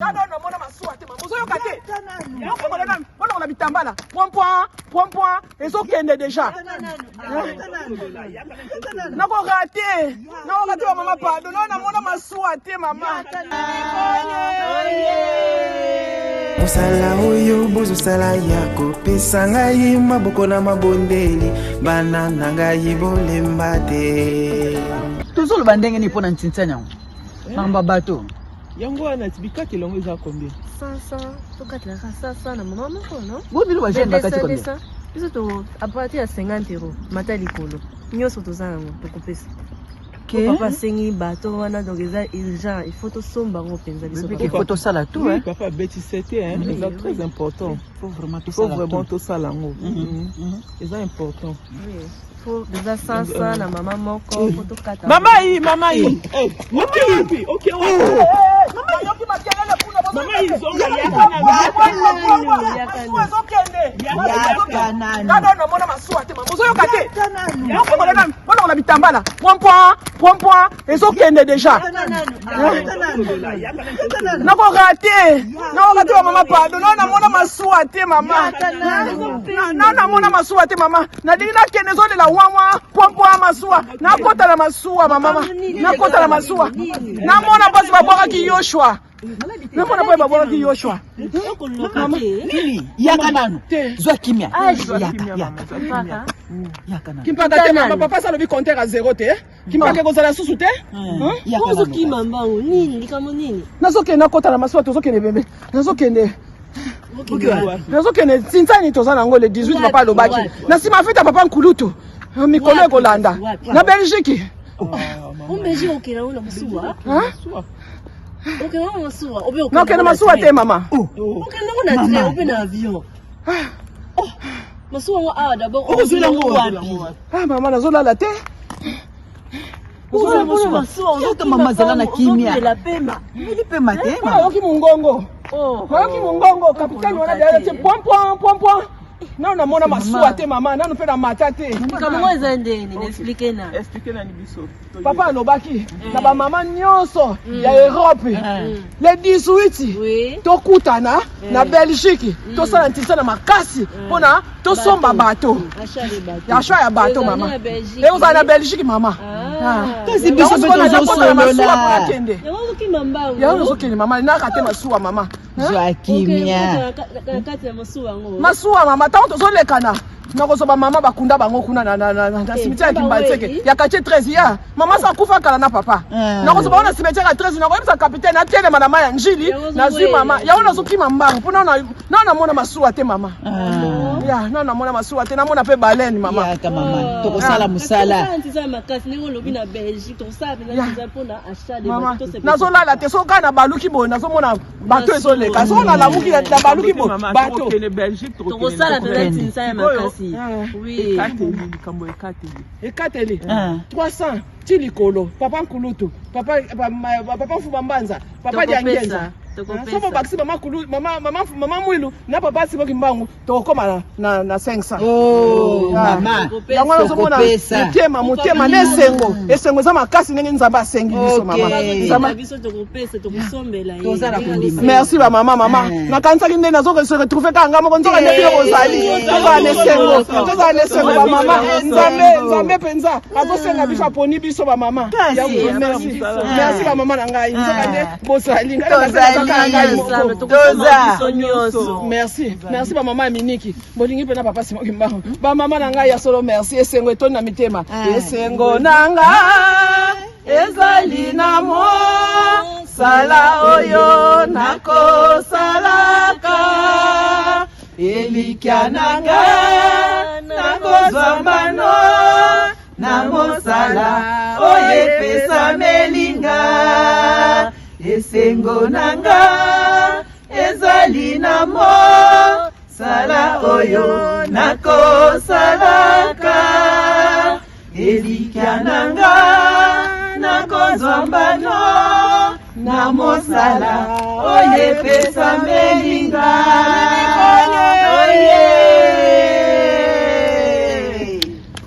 Kaka namona masuwa te mama ozoyoka te bofongola nanu bolongola bitambala point point point point ezokende deja nakorate nakorate ba mama pardon nao namona masuwa te mama. Mosala oyo bozosala ya kopesa ngai maboko na mabondeli bana na ngai bolemba te. Tozoloba ndenge nini mpo na ntintiani yango makambo ya bato Yango wana ti bikateli yango eza combien? 500 tokatelaka 500 na mama moko non? Bo bino ba jeune bakati combien? Biso to à partir ya 50 euros mata likolo nyonso toza yango tokopesa. Okay. Papa asengi bato wana donc eza urgent, il faut tosomba yango mpenza biso. Il faut tosala tout Oui, hein. papa abeti sete hein, eza très important. Il faut vraiment Il faut tosala vraiment tout. tosala yango. Mhm. Mhm. Eza important. Oui. Faut eza 500 na mama moko faut tokata. Mama yi, mama yi. Eh, oke wapi? Oke wapi? Nayoki makelele kuna. Mama yi zonga yaka nanu. Masuwa ezokende. Yaka nanu. Kaka namona masuwa te mama ozoyoka te bofongola nanu bolongola bitambala point point point point ezokende deja nakorate nakorate ba mama pardon nao namona masuwa te mama nao namona masuwa te mama nalingi nakende ezolela wawa point point masuwa nakota na masuwa mama nakota na masuwa namona mpasi babwakaki Yoshua namona mpo babwakaki Yoshua. Nini? Yaka nanu. Te. Zwa kimia. Ah, Yaka, yaka. Yaka nanu. Kimpaka te mama, papa alobi compteur à zéro te. Kimpaka ekozala susu te. Yaka nanu. Ozokima mbangu nini likambo nini? Nazokende nakota na masuwa tozokende bebe nazokende nazokende ntinzani toza nango le 18 papa alobaki na nsima fete ya papa nkulutu mikolo ekolanda na Belgique. Ombeji okenda ngo na masuwa? Hein? Okenda ngo na masuwa? Obe okenda Nakende masuwa te mama. Okenda ngo na train obe na avion? Oh, masuwa ngo awa d'abord Okozwela yango wapi? Ah mama nazolala te. Ozwela masuwa. Yaka mama zala na kimia. Ozomela pema. Meli pema te Mpo mama. nayoki mongongo. Oh. Nayoki mongongo kapitani wana deya te point point point point. Nano namona masuwa te mama, nano mpe na mata te. Likambo ngo eza ndenge nini? Explique na. Explique nani biso. Papa alobaki na bamama nyonso ya Europe le 18 tokutana na Belgique tosala ntisa na makasi mpona tosomba bato. Achat de bateau. Achat ya bato Ezali mama. na Belgique. Ekozala na Belgique mama. Ah. Kasi biso mpe masuwa tozosolola. kende. Yango ozokima mbangu. Yango nazokende mama, naka te masuwa mama. Zwa kimia. Na kati ya masuwa yango. Masuwa mama, ntango tozolekana nakozwa bamama bakunda bango kuna na cimetière ya Kimbanseke ya quartier 13 ya mama sa akufa kala na papa. Nakozwa bango na cimetière ya 13, nakoyebisa capitaine atelema na mai ya Njili nazwi mama yango nazokima mbangu mpo nao namona masuwa te mama. Ya nao namona masuwa te, namona mpe baleine mama. Yaka mama, tokosala mosala. Tosala ntiza makasi ndenge olobi na Belgique, tosala mpenza ntiza mpona achat de Mama bateau. nazolala te, soki kaka na baluki boye nazomona bato ezoleka, soki nalamuki na baluki boye bato. Tokende Belgique. Tokosala mpenza ntiza ya makasi. Oui. Ekateli likambo ekateli. Ekateli Ah. 300 ti likolo papa nkulutu papa papa Mfuba Mbanza papa Tokopesa, Diangenza. tokopesa. Soki obakisi mama kulu mama mama mama Mwilu na papa Simoki Mbangu tokokoma na 500. Oh, Ah. mama. Yango wana ozomona Tokopesa. motema motema na esengo esengo eza makasi ndenge Nzambe asengi biso mama. Nzambe biso tokopesa, tokosombela ye. Toza na kondima. Merci ba mama mama. Nakanisaki nde nazo se retrouver kaka nga moko nzoka nde bino bozali. Tozala na esengo. Tozala na esengo ba mama. Nzambe Nzambe mpenza azosenga biso aponi biso ba mama. Yango merci. Merci ba mama na ngai. Nzoka nde bozali. Ngai Tozali. kaka ngai moko. Nzambe tokosomba biso nyonso. Merci. Merci ba mama ya miniki. Bolingi mpe na papa Simoki Mbangu. Ba mama na ngai ya solo merci. Esengo etondi na mitema. Esengo na ngai ezali na mosala oyo nakosalaka elikya na ngai nakozwa mbano na mosala oyo epesameli nga esengo na nga ezali na mosala oyo nakosalaka elikya na nga nakozwa mbano na mosala oyo epesameli nga oye.